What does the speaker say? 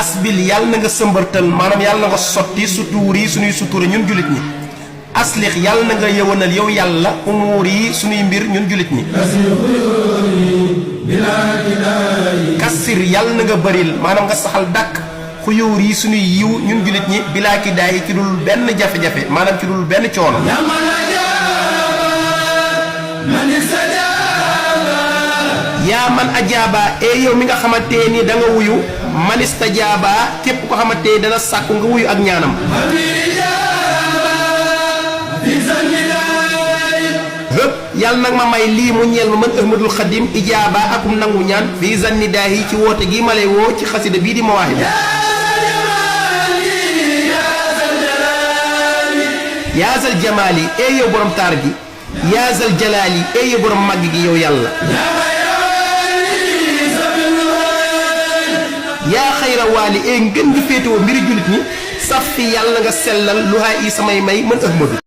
asbil yàlla na nga sëmbartal maanaam yàlla na nga sotti sutuur yi suñuy sutura ñun julit ñi aslix yàlla na nga yëwanal yow yàlla umuur yi suñuy mbir ñun julit ñi kassir yàlla na nga bëril maanaam nga saxal dàkk xuyóor yi suñuy yiw ñun julit ñi bilaa ki daay ci dul benn jafe-jafe maanaam ci dul benn coono yaa man ajaaba yow mi nga xamante ni da nga wuyu man istajaaba képp ko xamante dana sàkku nga wuyu ak ñaanam hëpp yàlla nag ma may lii mu ñeel ma man ahmadul xadim ijaaba akum nangu ñaan fii zanni daahi ci woote gi ma lay woo ci xasida bii di Mawaahib yaazal jamaali yow borom taar gi yaazal jalaali yow borom màgg gi yow yàlla yaa xayra waali ngeen di féetewoo mbiri jullit ñi saf fi yàlla nga sellal lu haa yi samay may man ahmadu